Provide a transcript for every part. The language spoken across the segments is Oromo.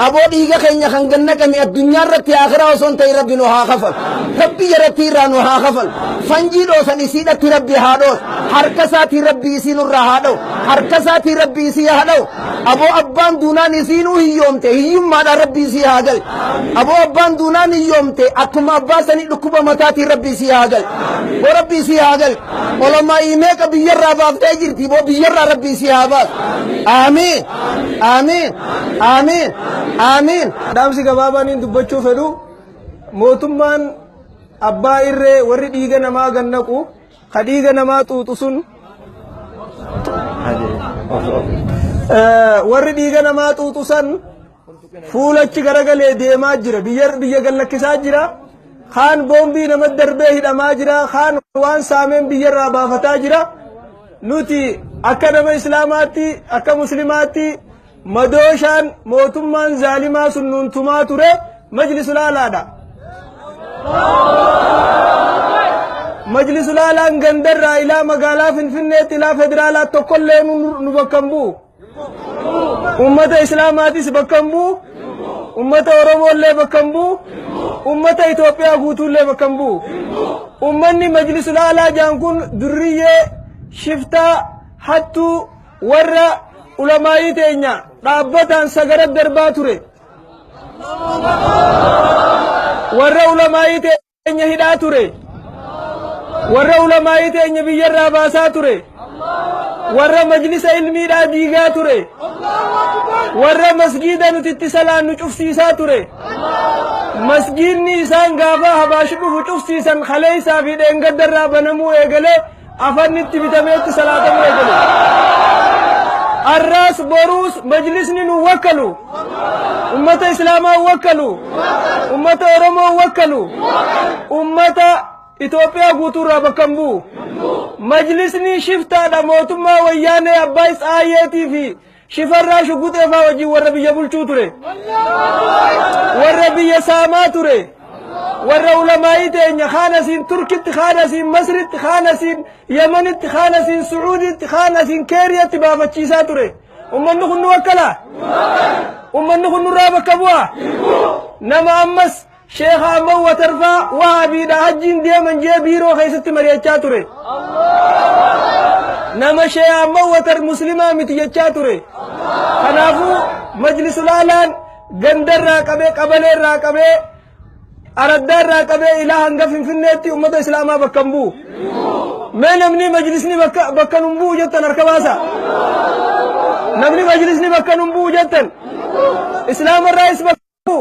Aboo dhiiga keenya kan gannaqame addunyaa irratti akhiraa osoo hin ta'in Rabbi nu haa kafalu. Rabbi jaratti irraa nu haa kafalu. Fanjii dhoosan isiidhatti Rabbi haa dhoosu. Harka isaatiin Rabbi isii nurraa haa dha'u. Harka isaatiin Rabbi isii haa dha'u. Aboo abbaan duunaan isiinuu hiyyoomte hiyyummaadhaan Rabbi isii haa gal. Aboo abbaan duunaan hiyyoomte akkuma abbaa sanii dhukkuba mataatiin Rabbi isii haa gal. Boo Rabbi isii haa gal. Olamaa'ii meeqa biyyarraa baaftee jirti boo biyyarraa Rabbi isii haa baasu. Aamiin. Aamiin. Aamiin. Aamiin. Dhaamsi gabaabaan inni dubbachuu fedhu mootummaan abbaa irree warri dhiiga namaa gannaqu ka dhiiga namaa xuuxu sun warri dhiiga namaa xuuxu san fuulachi garagalee deemaa jira, biyya gallakkisaa jira, kaan boombii nama darbee hidhamaa jira, kaan waan saameen biyyarraa baafataa jira. Nuti akka nama islaamaatti, akka muslimaatti, madooshaan mootummaan zaalimaa sun nuun tumaa ture majlisul aalaadha. Majlisul aalaan gandarraa ilaa magaalaa Finfinneetti ilaa federaalaa tokkollee nu bakka hin bu'u. Ummata islaamaatis bakka hin bu'u. Ummata Oromoollee bakka hin bu'u. Ummata Itoophiyaa guutuullee bakka hin bu'u. Ummanni majlisul aalaa jaan kun durriyyee, shiftaa, hattuu, warra ulamaayii teenya dhaabbataan sagara darbaa ture. Warra ulamaayii teenya hidhaa ture. Warra ulamaayii teenya biyyarraa baasaa ture. Warra majlisa ilmiidhaa diigaa ture. Warra masgiida nuti itti salaannu cufsiisaa ture. Masgiidni isaan gaafa Habaash dhufu cufsiisan kaleessaa fi dheengaddarraa banamuu eegalee afanni itti bitameetti salaatamuu eegale. Arraas boruus majlisni nu wakkalu. Ummata Islaamaa wakkalu. Ummata Oromoo wakkalu. Ummata Itoophiyaa guutuurraa bakka hin bu'u. Majlisni shiftaadha, mootummaa wayyaanee Abbaay Tsaayyeetii fi Shifarraa Shuguxee faa wajjin warra biyya bulchuu ture. Warra biyya saamaa ture. Warra ulamaayii teenya kaan asiin Turkitti, kaan asiin Masritti, kaan asiin Yamanitti, kaan asiin Sucuuditti, kaan asiin Keeriyatti baafachiisaa ture. Ummanni kun nu wakkalaa? Ummanni kun nurraa bakka bu'aa? Nama ammas Sheekh Ahmad Watarfaa Wahaabiidha hajjiin deeman jee biiroo keessatti mari'achaa ture. Nama Sheekh Ahmad Watar muslimaa miti jechaa ture. Kanaafuu majlisul aalaan gandarraa qabee, qabaleerraa qabee, araddaarraa qabee ilaa hanga Finfinneetti ummata islaamaa bakka hin bu'u. Mee namni majlisni bakka nun bu'u jettan harka baasa. Namni majlisni bakka nun bu'u jettan islaamarraa is bakka.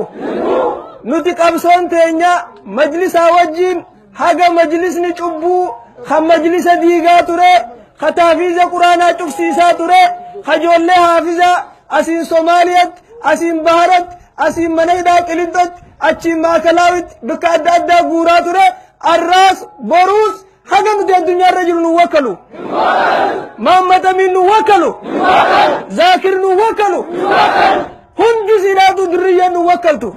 Nuti qabsoon teenya majlisaa wajjin haga majlisni cubbuu kan majlisa diigaa ture, ka taafiiza quraanaa cufsiisaa ture, ka ijoollee haafiza asiin Somaaliyaatti, asiin Baharatti, asiin mana hidhaa Qilinxootti, achiin Maakalaawitti bakka adda addaa guuraa ture, arraas boruus haga nuti addunyaa irra jiru nu wakkalu. Muhammad Amin nu wakkalu. Zaakir nu wakkalu. Hundi siidhaatu durriyyeen nu wakkaltu.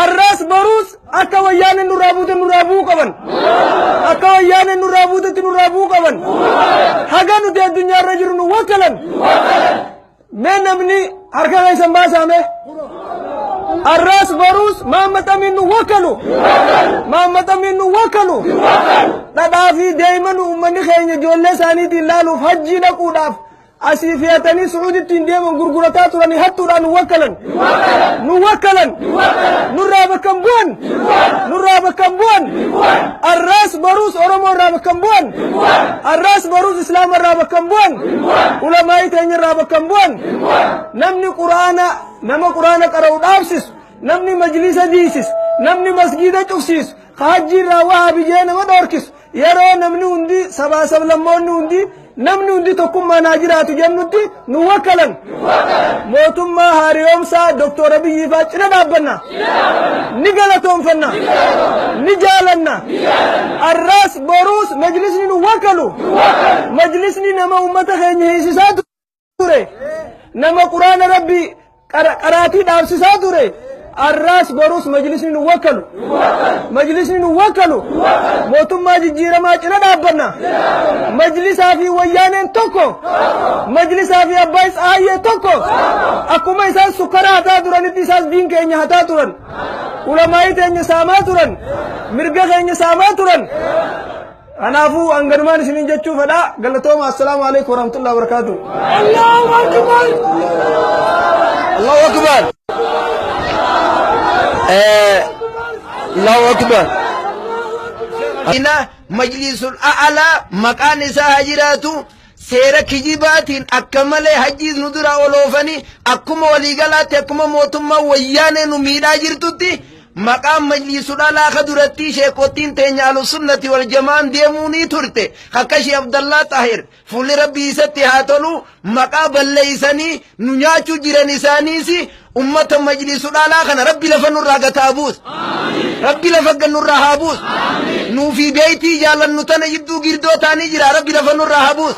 Arraas boruus akka wayyaaneen nurraa buute nurraa bu'uu qaban. Akka wayyaaneen nurraa buutetti nurraa bu'uu qaban. Haga nuti addunyaa irra jiru nu wakkalan. Mee namni harka keessan baasaa mee. Arraas boruus Muhammad Amin nu wakkalu. Muhammad Amin nu wakkalu. Dhadhaa fi deeman uummanni keenya ijoollee isaaniitiin laaluuf hajjii dhaquudhaaf asii fe'atanii Sucuuditti hin deeman gurgurataa turanii hattuudhaan nu wakkalan. Nu wakkalan. Nurraa bakka hin bu'an. Nurraa bakka hin bu'an. Arraas boruus Oromoo irraa bakka hin bu'an. Arraas boruus Islaama irraa bakka hin bu'an. Ulamaa'ii teenya irraa bakka hin bu'an. Namni Quraana nama Quraana qara'u dhaabsisu, namni majlisa diisisu, namni masgiida cufsiisu, ka hajjii irraa wahaabi jee nama dhoorkisu, yeroo namni hundi sabaa sablammoonni hundi namni hundi tokkummaan haa jiraatu jennutti nu wakkalan. Mootummaa haariyoomsaa Doktor Abiyyi faa cina dhaabbanna. Ni galatoonfanna. Ni jaalanna. Arraas boruus majlisni nu wakkalu. Majlisni nama uummata keenya hiisisaa ture. Nama quraana rabbii qaraatii dhaabsisaa ture. Arraas borus majlisni nu wakkalu. Majlisni nu wakkalu. Mootummaa jijjiiramaa cina dhaabbanna. Majlisaa fi wayyaaneen tokko. Majlisaa fi Abbaay Tsaayyee tokko. Akkuma isaan sukkara hataa turanitti isaas diin keenya hataa turan. Ulamaayii teenya saamaa turan. Mirga keenya saamaa turan. Kanaafuu hanganumaan isiniin jechuu fedha. Galatooma. Assalaamu alaikum warahmatullahi wabarakatuh. Allahu akbar. Allahu akbar. Allahu akbar. Ina Majlisul A'laa maqaan isaa haa jiraatu, seera kijibaatiin akka malee hajjiis nu dura oloofanii, akkuma waliigalaatti akkuma mootummaa wayyaanee nu miidhaa jirtutti, maqaan Majlisul A'laa ka duratti sheekottiin teenya Ahlusunnati wal Jamaan deemuu ni turte, akka Shee Abdallaa Xahir, fuulli Rabbii isatti haa tolu, maqaa balleeysanii nu nyaachuu jiran. Isaaniis ummata Majlisul A'laa kana Rabbi lafa nurraa gataa buus, Rabbi lafa nurraa haa buus. Nuufi beeytii jaalannu tana jidduu girdoo ta'anii jira, Rabbi lafa nurraa haa buus.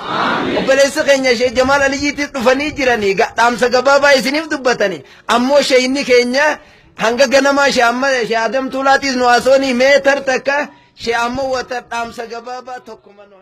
Obboleessi keenya Shee Jamaal Aliyyiitis dhufanii jiranii dhaamsa gabaabaa isiniif dubbatanii, ammoo sheeyinni keenya hanga ganamaa shee amma Shee Adam Tuulaatiis nu haasonii meetar takka shee amma wata dhaamsa gabaabaa tokkuma nu.